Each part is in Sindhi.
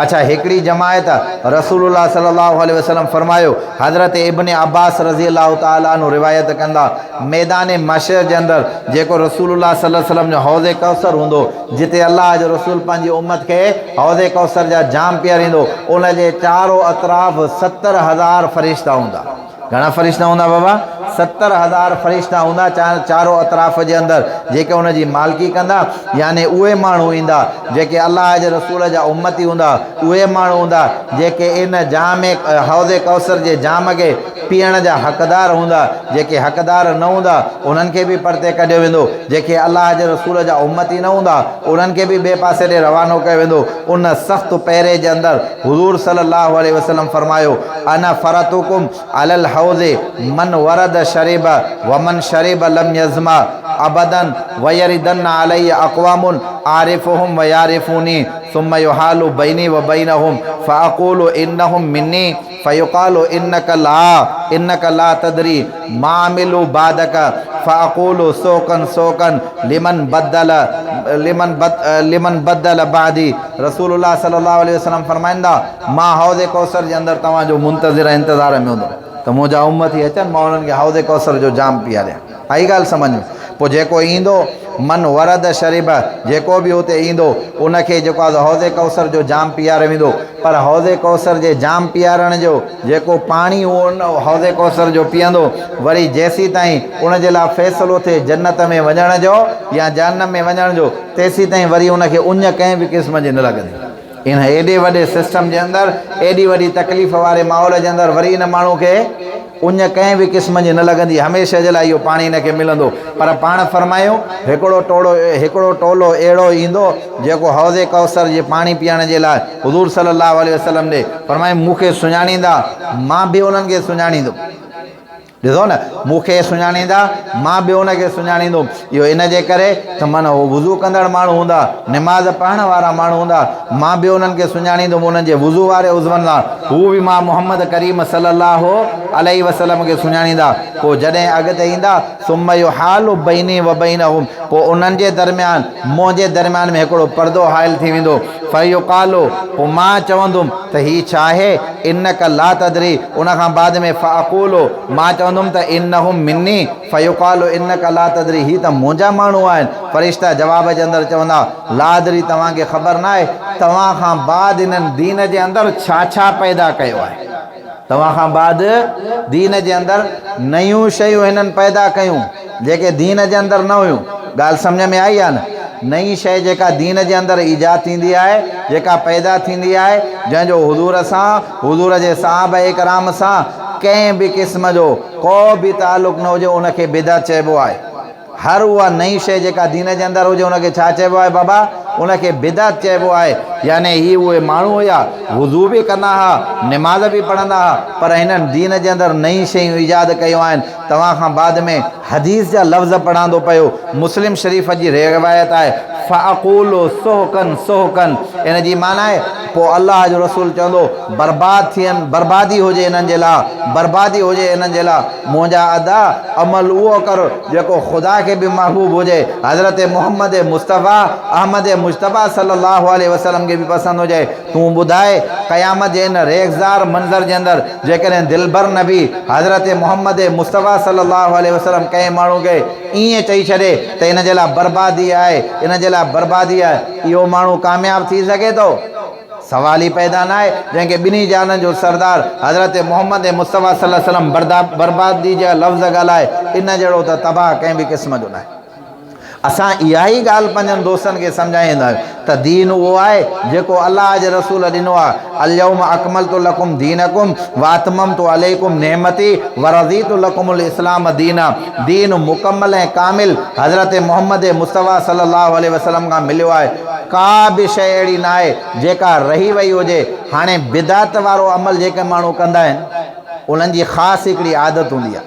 اڇا هڪڙي جماعت، رسول الله صلي الله عليه وسلم فرمايو، حضرت ابن عباس رضي الله تعالٰي عنه روايت ڪندا، ميدان محشر جي اندر جيڪو رسول الله صلي الله عليه وسلم جو حوض ڪوثر هوندو، جتي الله جو رسول پنهنجي امت کي حوض ڪوثر جا جام پياريندو، ان جي چارو اطراف 70,000 فرشتا هوندا. گهڻا فرشتا هوندا بابا؟ 70,000 فرشتا هوندا چارو اطراف جي اندر جيڪي ان جي مالڪي ڪندا يعني اهي ماڻهو ايندا جيڪي الله جي رسول جا امتي هوندا اهي ماڻهو هوندا جيڪي ان جام حوض ڪوثر جي جام کي پيئڻ جا حقدار هوندا جيڪي حقدار نه هوندا انهن کي به پرتي ڪڍيو ويندو جيڪي الله جي رسول جا امتي نه هوندا انهن کي به ٻئي پاسي ڏي روانو ڪيو ويندو ان سخت پهري جي اندر حضور صلي الله عليه وسلم فرمايو، انا فرطڪم علي الحوض من ورد شرب ومن شرب لم يظمأ ابدا ويردن علي اقوام اعرفهم ويعرفوني ثم يحال بيني وبينهم فاقول انهم مني فيقال انک لا انک لا تدري ما عملوا بعدک فاقول سحقا سحقا لمن بدل لمن لمن بدل بعدي رسول الله صلي الله عليه وسلم فرمائن ٿا، مان حوض ڪوثر جي اندر توهان جو منتظر ۽ انتظار ۾ هوندم ته منهنجا امتي اچن مان انهن کي حوض ڪوثر جو جام پياريان. آئي ڳالهه سمجهه ۾؟ پوء جيڪو ايندو، من ورد شرب، جيڪو به اتي ايندو ان کي جيڪو آهي حوض ڪوثر جو جام پياريو ويندو. پر حوض ڪوثر جي جام پيارڻ جو جيڪو پاڻي اهو ان حوض ڪوثر جو پيئندو وري جيسيتائين ان جي لاء فيصلو ٿئي جنت ۾ وڃڻ جو يا جهنم ۾ وڃڻ جو تيسيتائين وري ان کي اڃ ڪنهن به قسم جي نه لڳندي. ان ايڏي وڏي سسٽم جي اندر ايڏي وڏي تڪليف واري ماحول جي اندر وري ان ماڻهو کي اڃ ڪنهن به قسم جي نه لڳندي هميشه جي لاء اهو پاڻي هن کي ملندو پر پاڻ فرمايو هڪڙو ٽوڙو هڪڙو ٽولو اهڙو ايندو جيڪو حوض ڪوثر جي پاڻي پيئڻ جي لاء حضور صلي الله عليه وسلم ڏي فرمايو مون کي سڃاڻيندا مان به انهن کي سڃاڻيندم. ڏسو نه، مون کي سڃاڻيندا، مان به ان کي سڃاڻيندم. اهو ان جي ڪري ته معنيٰ هو وضو ڪندڙ ماڻهو هوندا، نماز پڙهڻ وارا ماڻهو هوندا، مان به انهن کي سڃاڻيندم انهن جي وضو واري عضون سان، هو به مان محمد ڪريم صلّي اللّٰه عليه وسلّم کي سڃاڻيندا. پوء جڏهن اڳتي ايندا، ثمّ يحال بيني وبينهم پوء انهن جي درميان منهنجي درميان ۾ هڪڙو پردو حائل ٿي ويندو، فيقال پوء مان چوندم ته هي ڇا آهي؟ انک لا تدري ان کان بعد ۾ فاقول مان چوندم ته انهم مني فيقال انک لا تدري هي ته منهنجا ماڻهو آهن فرشتا جواب جي اندر چوندا لا ادري توهان کي خبر ناهي توهان کان بعد انهن دين جي اندر ڇا ڇا پيدا ڪيو آهي توهان کان بعد دين جي اندر نيون شيون هنن پيدا ڪيون جيڪي دين جي اندر نه هيون. ڳالهه سمجهه ۾ آئي يا نه؟ نئين شيء جيڪا دين جي اندر ايجاد ٿيندي آهي، جيڪا پيدا ٿيندي آهي، جنهن جو حضور سان، حضور جي صحابه ڪرام سان ڪنهن به قسم جو ڪو به تعلق نه هجي ان کي بدعت چئبو آهي. هر اها نئين شيء جيڪا دين جي اندر هجي ان کي ڇا چئبو آهي بابا؟ ان کي بدعت چئبو آهي. يعني هي اهي ماڻهو هيا، وضو به ڪندا ها، نماز به پڙهندا ها، پر هنن دين جي اندر نئين شيون ايجاد ڪيون آهن. توهان کان بعد ۾ حديث جا لفظ پڙهان ٿو پيو، مسلم شريف جي روايت آهي، فاقول سحقا سحقا ان جي معنيٰ آهي، پوء الله جو رسول چوندو، برباد ٿين، بربادي هجي انهن جي لاء، بربادي هجي انهن جي لاء، منهنجا ادا عمل اهو ڪر جيڪو خدا کي به محبوب هجي، حضرت محمد مصطفيٰ احمد مجتبيٰ صلي الله عليه وسلم کي به پسند هجي، تون ٻڌاء قيامت جي ان ريگزار منظر جي اندر جيڪڏهن دلبر نبي حضرت محمد مصطفيٰ صلي الله عليه وسلم ڪنهن ماڻهو کي ائين چئي ڇڏي ته ان جي لاء بربادي آهي، ان جي لاء بربادي آهي، اهو ماڻهو ڪامياب ٿي سگهي ٿو؟ سوال ئي پيدا ناهي، جنهن کي ٻنهي جهانن جو سردار حضرت محمد مصطفيٰ صلي الله عليه وسلم بربادي جا لفظ ڳالهائي، ان جهڙو ته تباهه ڪنهن به قسم جو ناهي. اسان اها ئي ڳالهه پنهنجن دوستن کي سمجهائيندا آهيون ته دين اهو آهي جيڪو الله جي رسول ڏنو آهي، اليوم اڪملت لڪم دينڪم واتممت عليڪم نعمتي ورضيت لڪم الاسلام دينا دين مڪمل ۽ ڪامل حضرت محمد مصطفيٰ صلي الله عليه وسلم کان مليو آهي، ڪا به شيء اهڙي ناهي جيڪا رهي وئي هجي، هاڻي بدعت وارو عمل جيڪي ماڻهو ڪندا آهن انهن جي خاص هڪڙي عادت هوندي آهي.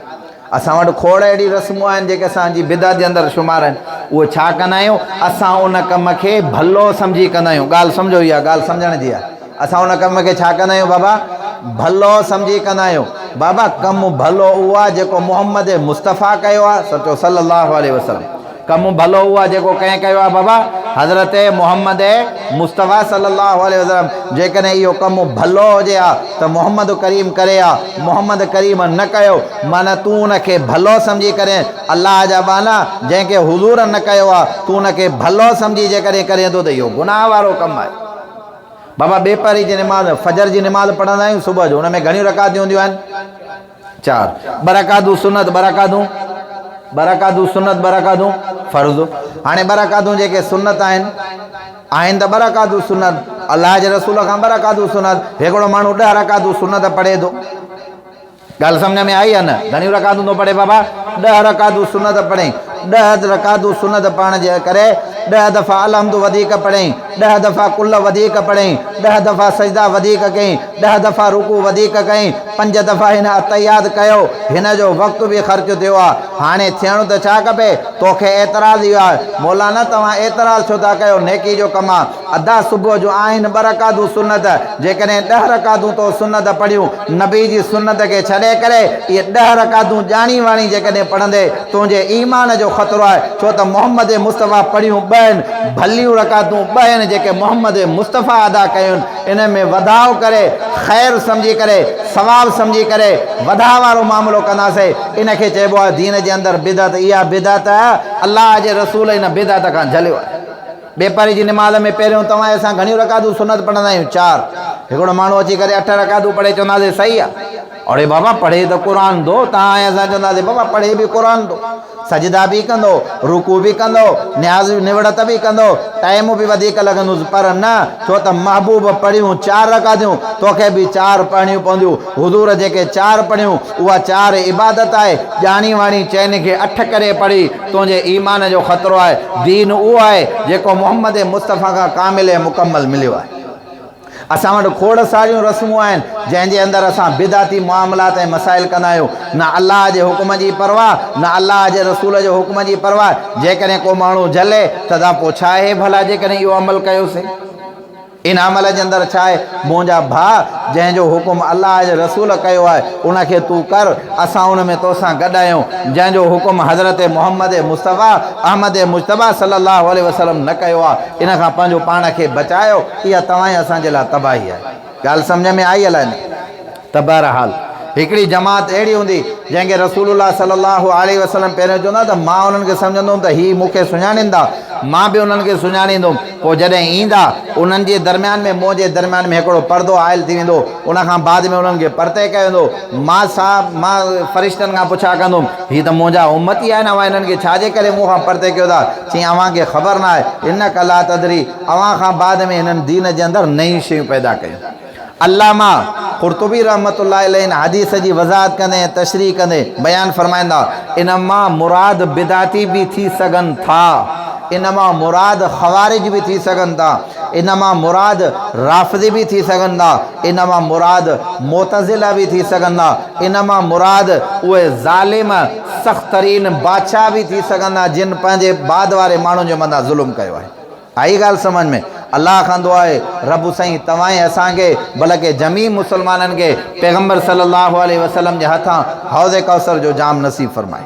اسان وٽ کوڙ اهڙي رسمون آهن جيڪي اسان جي بدعت جي اندر شمار آهن. اهو ڇا ڪندا آهيون؟ اسان ان ڪم کي ڀلو سمجهي ڪندا آهيون. ڳالهه سمجهو اها ڳالهه سمجهڻ جي آهي. اسان ان ڪم کي ڇا ڪندا آهيون بابا؟ ڀلو سمجهي ڪندا آهيون. بابا ڪم ڀلو اهو آهي جيڪو محمد مصطفيٰ ڪيو آهي، سچو صلي الله عليه وسلم. ڪم ڀلو اهو آهي جيڪو ڪنهن ڪيو آهي بابا؟ حضرت محمد مصطفيٰ صلي الله عليه وسلم. جيڪڏهن اهو ڪم ڀلو هجي ها ته محمد ڪريم ڪري ها، محمد ڪريم نه ڪيو، معنيٰ تون ان کي ڀلو سمجهي ڪرين. الله جا ٻانها، جنهن کي حضور نه ڪيو آهي، تون ان کي ڀلو سمجهي جيڪڏهن ڪرين ٿو ته اهو گناهه وارو ڪم آهي. بابا ٻيپهري جي نماز، فجر جي نماز پڙهندا آهيون صبح جو، ان ۾ گهڻيون رڪعتون هونديون آهن؟ چار. ٻه رڪعتون سنت، ٻه رڪعتون، ٻه رڪعتون سنت، ٻه رڪعتون فرض. هاڻي ٻه رڪعتون جيڪي سنت آهن، آهن ته ٻه رڪعتون سنت، الله جي رسول کان ٻه رڪعتون سنت، هڪڙو ماڻهو ڏهه رڪعتون سنت پڙهي ٿو. ڳالهه سمجهه ۾ آئي يا نه؟ گهڻيون رڪعتون ٿو پڙهي بابا؟ ڏهه رڪعتون سنت پڙهين. ڏهه رڪعتون سنت پڙهڻ جي ڪري ڏهه دفعا الحمد وڌيڪ پڙهين، ڏهه دفعا قل وڌيڪ پڙهين، ڏهه دفعا سجدا وڌيڪ ڪئين، ڏهه دفعا رڪوع وڌيڪ ڪئين، پنج دفعا هن التحيات ڪيو، هن جو وقت به خرچ ٿيو آ. هاڻي ٿيڻ ته ڇا کپي؟ توکي اعتراض اهو آهي. مولانا توهان اعتراض ڇو ٿا ڪيو، نيڪي جو ڪم آ. ادا صبح جو آهن ٻه رڪعتون سنت، جيڪڏهن ڏهه رڪعتون تو سنت پڙهيون، نبي جي سنت کي ڇڏي ڪري اهي ڏهه رڪعتون ڄاڻي واڻي جيڪڏهن پڙهندي، تنهنجي ايمان جو خطرو آهي، ڇو ته محمد مصطفيٰ پڙهيون ٻه آهن، ڀليون رڪعتون ٻه آهن جيڪي محمد مصطفيٰ ادا ڪيون، ان ۾ وڌاء ڪري، خير سمجهي ڪري، ثواب سمجهي ڪري، وڌاء وارو معاملو ڪنداسين، ان کي چئبو آهي دين جي اندر بدعت، اها بدعت الله جي رسول ان بدعت کان جهليو آهي. ٻيپهري جي نماز ۾ پهريون توهان ۽ اسان گهڻيون رڪعتون سنت پڙهندا آهيون؟ چار. هڪڙو ماڻهو اچي ڪري اٺ رڪعتون پڙهي چونداسين صحيح آ. اڙي بابا پڙهي ته قرآن ٿو. توهان ۽ اسان چونداسين بابا پڙهي به قرآن ٿو. سجدا به ڪندو، رڪوع به ڪندو، نياز نوڙت به ڪندو، ٽائيم به وڌيڪ لڳندس پر نه ڇو ته محبوب پڙهيون چار رڪعتيون توکي به چار پڙهڻيون پونديون. حضور جيڪي چار پڙهيون اها چار عبادت آهي. ڄاڻي واڻي چئن کي اٺ ڪري پڙهي تنهنجي ايمان جو خطرو آهي. دين اهو آهي جيڪو محمد مصطفيٰ کان ڪامل ۽ مڪمل مليو آهي. اسان وٽ کوڙ ساريون رسمون آهن جنهن جي اندر اسان بدعتي معاملات ۽ مسائل ڪندا آهيون. نه الله جي حڪم جي پرواهه نه الله جي رسول جي حڪم جي پرواهه. جيڪڏهن ڪو ماڻهو جهلي ته دا پوء ڇا آهي ڀلا جيڪڏهن اهو عمل ڪيوسين. ان عمل جي اندر ڇا آهي؟ منهنجا ڀاء، جنهن جو حڪم الله جي رسول ڪيو آهي، ان کي تون ڪر، اسان ان ۾ توسان گڏ آهيون. جنهن جو حڪم حضرت محمد مصطفيٰ، احمد مجتبيٰ صلّي الله عليه وسلّم نه ڪيو آهي، ان کان پنهنجو پاڻ کي بچايو، اها توهان ۽ اسان جي لاء تباهي آهي. ڳالهه سمجهه ۾ آئي الائي نه؟ ته بهرحال هڪڙي جماعت اهڙي هوندي، جنهن کي رسول الله صلي الله عليه وسلم پهريون چوندا ته مان انهن کي سمجهندو هوم ته هي مون کي سڃاڻيندا، مان به انهن کي سڃاڻيندوم، پوء جڏهن ايندا، انهن جي درميان ۾ منهنجي درميان ۾ هڪڙو پردو حائل ٿي ويندو، ان کان بعد ۾ انهن کي پرتي ڪيو ويندو، مان صاحب مان فرشتن کان پڇا ڪندوم، هي ته منهنجا امتي آهن، اوهان انهن کي ڇا جي ڪري مون کان پرتي ڪيو ٿا؟ چيائين، اوهان کي خبر ناهي، انک لا تدري، اوهان کان بعد ۾ هنن دين جي اندر نيون شيون پيدا ڪيون. علامه قرطبي رحمة الله عليه ان حديث جي وضاحت ڪندي ۽ تشريح ڪندي بيان فرمائيندا، ان مان مراد بدعتي به ٿي سگهن ٿا، ان مان مراد خوارج به ٿي سگهن ٿا، ان مان مراد رافضي به ٿي سگهن ٿا، ان مان مراد معتزله به ٿي سگهن ٿا، ان مان مراد اهي ظالم سخت ترين بادشاهه به ٿي سگهن ٿا جن پنهنجي بعد واري ماڻهن جي مٿان ظلم ڪيو آهي. آئي ڳالهه سمجهه ۾؟ الله کان دعا آهي رب سائين توهان ۽ اسان کي بلڪه جميع مسلمانن کي پيغمبر صلي الله عليه وسلم جي هٿان حوض ڪوثر جو جام نصيب فرمائي.